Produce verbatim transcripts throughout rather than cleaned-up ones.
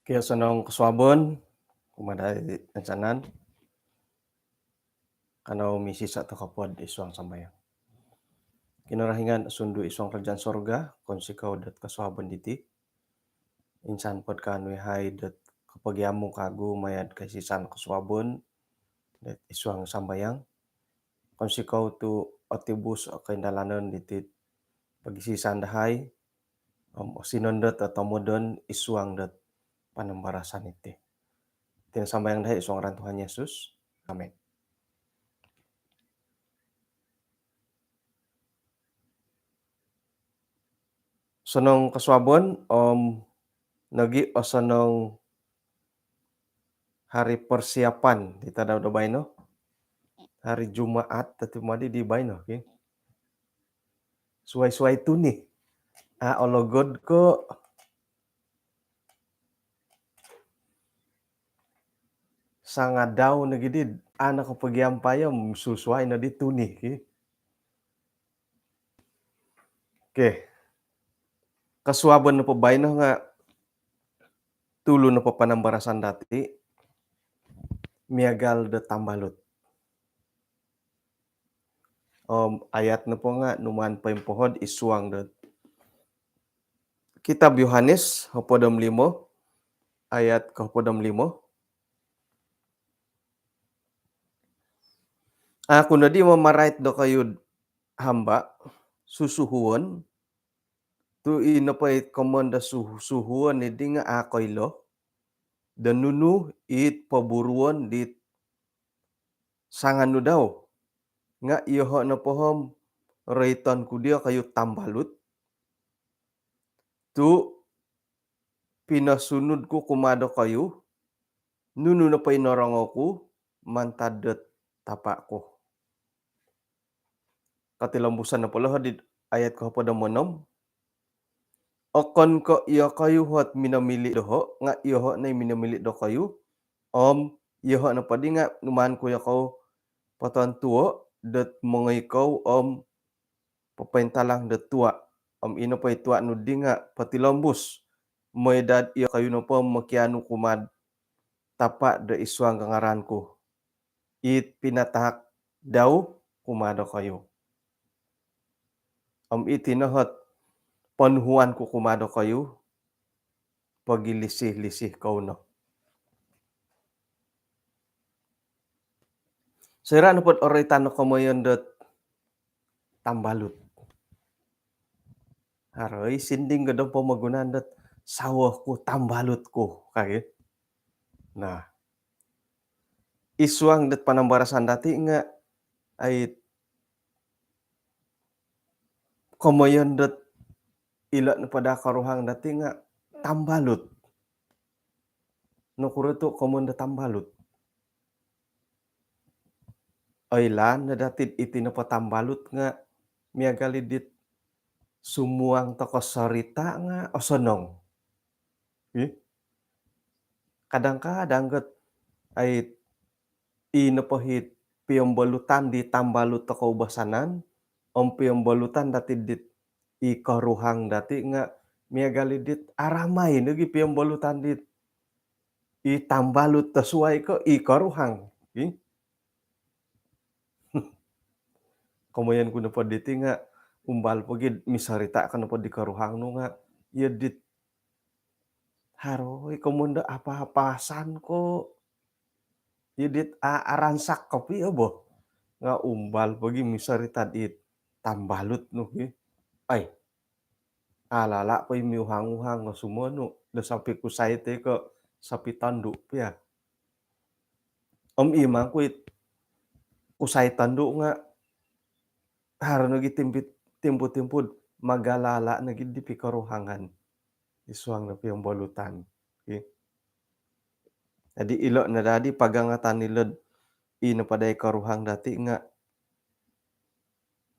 Kio, osonong kosuabon kumaa dati insanan. Kanou misisa' toko pod isuang sambayang. Kinorohingan sundu isuang kerajaan sorga, kounsikou dot kosuabon diti. Insan pod kaanu yahai dot kopogiamung kagu maya'd kaisisan kosuabon dot isuang sambayang. Kounsikou tu' otibus o koindalanon diti pogisisan dahai om osinondot o tomodon isuang dot panambarasan iti. Iti no sambayang dahai isuang ngaran Tuhan Yesus. Amin. Osonong kosuabon om nogi' osonong hari persiapan di tadau do baino. Hari Jumaat tati madi di baino, okey. Suai-suai tuni. A' ologod ko' sangadau nogi di, a' nokopogiampai om susuai nodi tuni, okey. Okey. Kosuabon nopo baino nga' tulu nopo panambarasan dati miagal do tambalut. Om ayat nopo nga' numaan poimpohod isuang do kitab Yohanes hopod om limo, ayat kohopod om limo. Aku nodi mamarait dokoyu'd hamba' susuhuon, tu' i nopo i komoyon do su- suhuon iddi nga' a' koilo do nunu it poburuon dit sanganu dau. Nga' iyoho' nopo om roiton ku diyo koyu tambalut tu' pinosunud ku kumaa dokoyu nunu nopo i norongou ku mantad dot Tapa' ku. Kotilombuson nopo lo hodi'd ayat kohopod om onom. Okon ko' iyokoyu ot minomili' doho', nga' iyoho' no i minomili' dokoyu. Om iyoho' nopoddi nga' numaan ku iyokou potontuo' dot mongoi kou om popointalang do tua'. Om i nopo i tua' nuddi nga' potilombus, moi dot iyokoyu nopo mokianu kumaa'd Tapa' do isuang do ngaran ku, it pinatahak dau kumaa dokoyu. Om iti no ot ponuhuan ku kumaa dokoyu, pogilisih-lisih kou no. Soira' nopod oroitan o komoyon dot tambalut. Haro i sinding do pomogunan dot sawo ku tambalut ku, ka gi. Nah, isuang dot panambarasan dati nga' ai komoyon dot ilo' nopo daa koruhang dati nga' tambalut. Nokuro tu' komoyon do tambalut? Oilaan no dati'd iti nopo tambalut nga' miagal i dit sumuang toko sorita' nga' osonong. Ih. Kadang-kadang got ai i nopo it piombolutan di tambalut toko ubasanan om piombolutan dati dit i koruhang dati nga' miagal i dit aramai nogi piombolutan dit i tambalut do suai ko' i koruhang. Ih. Komoyon ku nopo diti nga' umbal pogi misorita' ko nopo di koruhang nu nga' iyo dit haro i komoyon do apa-apasan ko'. Iyo dit a- aransak kopio bo. Nga' umbal pogi misorita' dit tambalut nu ki. Ai. Alala' po i miuhang-uhang nga' sumonu' do sapi kusai toi ko' sapi tondu' pia. Om i mangku it kusai tondu' nga' haro nogi timpi- timpu-timpu'd magalala' nogi di pikoruhangan isuang do piombolutan. Okey. Jadi ilo' no dadi pagangatan ilo'd i nopo dai koruhang dati nga'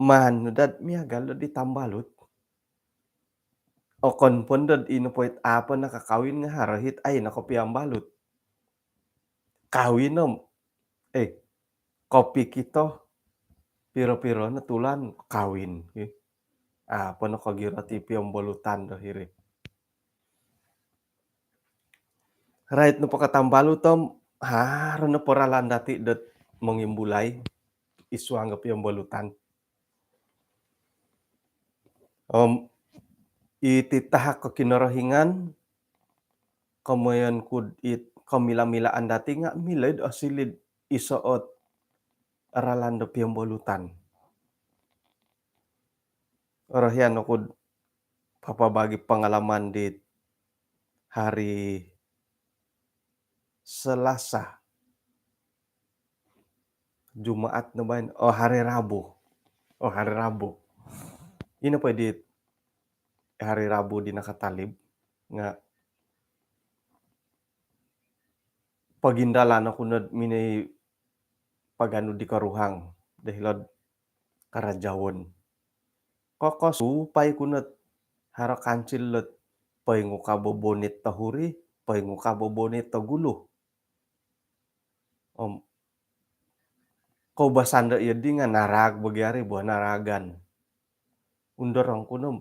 maan no dad miagal do di tambalut. Okon pon dod i nopo it a' po nakakawin nga' haro it ai nokopiambalut. Kawin om, eh, kopikito piro-piro no tulan kawin, eh. A' po nokogirot i piombolutan do hiri. Rait nopo ka tambalut om haro nopo ralan dati dot mongimbulai id suang do piombolutan. Om iti tahak ko Kinorohingan, komoyon ku dit komila-milaan dati nga milo id osiliu id iso ot ralan do piombolutan. Orohian oku papabagi pengalaman di hari Selasa, Jumaat no baino, oh, hari Rabu. Oh, hari Rabu. Ino po di hari Rabu di nakatalib nga pogindalan oku nod minoi paganu di koruhang do hilo'd Karajaon. Kokosupai ku nod haro kancil dot poingukab o bonit tohuri, poingukab o bonit togulu. Om koubasan do iyo di nga naraag bagi ari bo, naraagan. Undorong ku nom,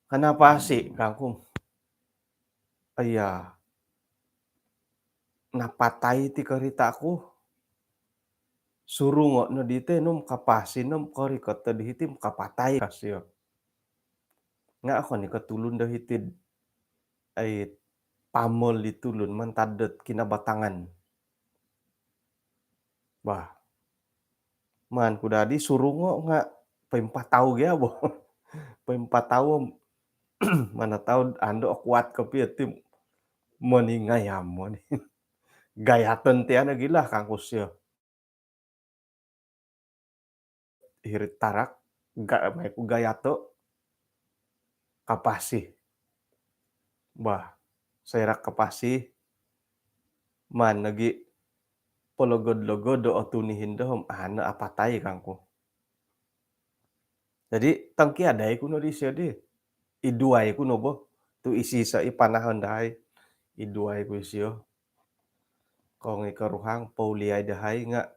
"Kenapa sih?" kangku. "Iya, napatai ti karita ku." Surungo no diti nom kapasi nom korikot do hiti om kapatai ka sio. Nga okon i ko tulun do hiti, ai, pamol di tulun mantad dot Kinabatangan. Bah, maan ku dadi surungo nga poimpatau gia bo. Poimpatau om mana tau ando kuat kopio ti moningai amo ni. Gayaton ti ano gila kangku sio. Hiri tarak, ga-, mai ku gayato, kapasi. Bah, soira kapasi, maan nogi pologod-logod do otunihin do om ano apatai kangku. Jadi tongkiadai ku no disio di. Iduai ku no bo. Tu isiso i panahon dahai. Iduai ku isio. Kongoi koruhang, pouliai dahai nga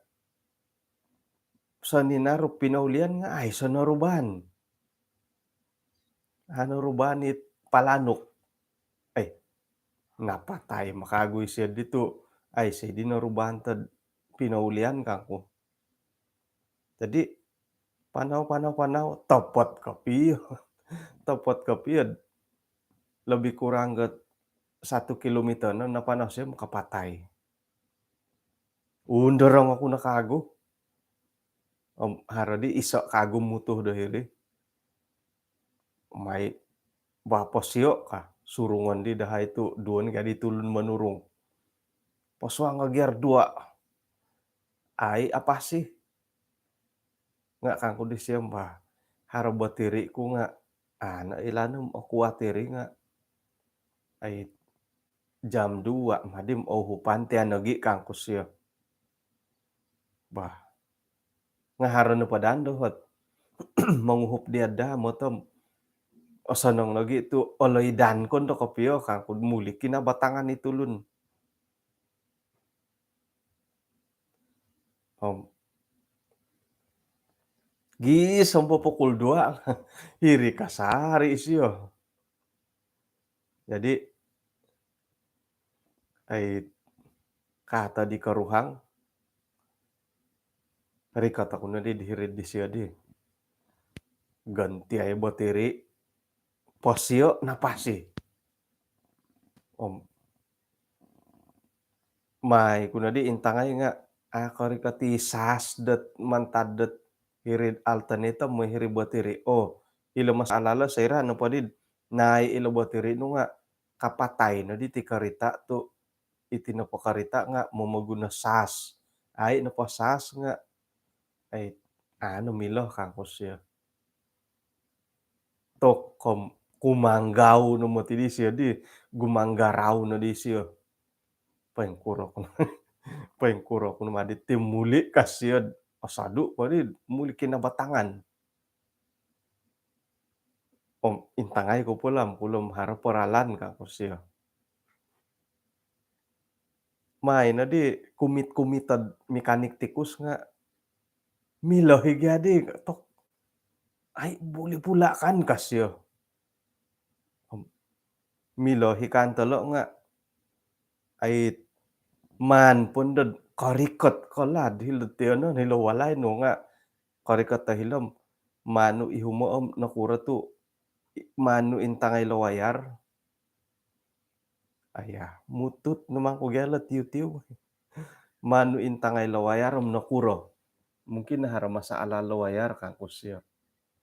soninaru pinoulian nga aiso noruban. Ano ruban it palanuk. Eh, napatai makagu isio ditu. Aiso di noruban tod pinoulian kangku. Jadi panau, panau, panau, topot kopio. Topot kopio. Lebih kurang ga satu kilometer no napanau sio makapatai. Undorong oku no kagu. Om haro di iso kagu mutuh do hiri. Mai, bah, posio ka, surungon di dahai tu duon kadi tulun manurung. Posuang ka gear dua. Ai apasi. Nga kangku disio, bah, haro botiri ku nga, ano ilanum oku atiri nga. Ai, jam dua madi om ouhupan ti ano gi kangku sio. Bah, nga haro no padaan dohot monguhup dia da motom. Osonong nogi tu oloidan kon do kopio kangku, muli Kinabatangan i tulun. Om gisom po pukul dua, hiri kasari isio. Jadi, ai, kata di koruhang, rikot oku no di hiri disio di. Ganti ai botiri, posio napasi. Om mai ku no di intangai nga, ah, korikot i sas dot mantad dot hiri alternate om hiri botiri. Oh, ilo masalah lo soira nopo di nai ilo botiri nu nga kapatai no di ti karita tu iti nopo karita nga momoguno sas. Ai nopo sas nga, ai, ano milo kangku sio. Tok kom kumanggau no moti disio di, gumanggarau no disio. Poingkuro ku no, poingkuro ku no madi ti muli ka sio, osodu po di muli Kinabatangan. Om intangai ku po lam, kulom haro po ralan kangku sio. Mai no di kumit-kumit od mekanik tikus nga milo hi gia di tok. Ai, buli pula kan ka sio. Om milo hi kan tolo nga Ai, maan pun dot korikot ko lad hilo tionon hilo walai nu nga korikot to hilo om maan nu ihumo om nokuro tu maan nu intangai lo wayar. Aya, mutut nu mangku gia lo tiu-tiu. Maan nu intangai lo wayar om nokuro. Mungkin haro masalah lo wayar kangku sio.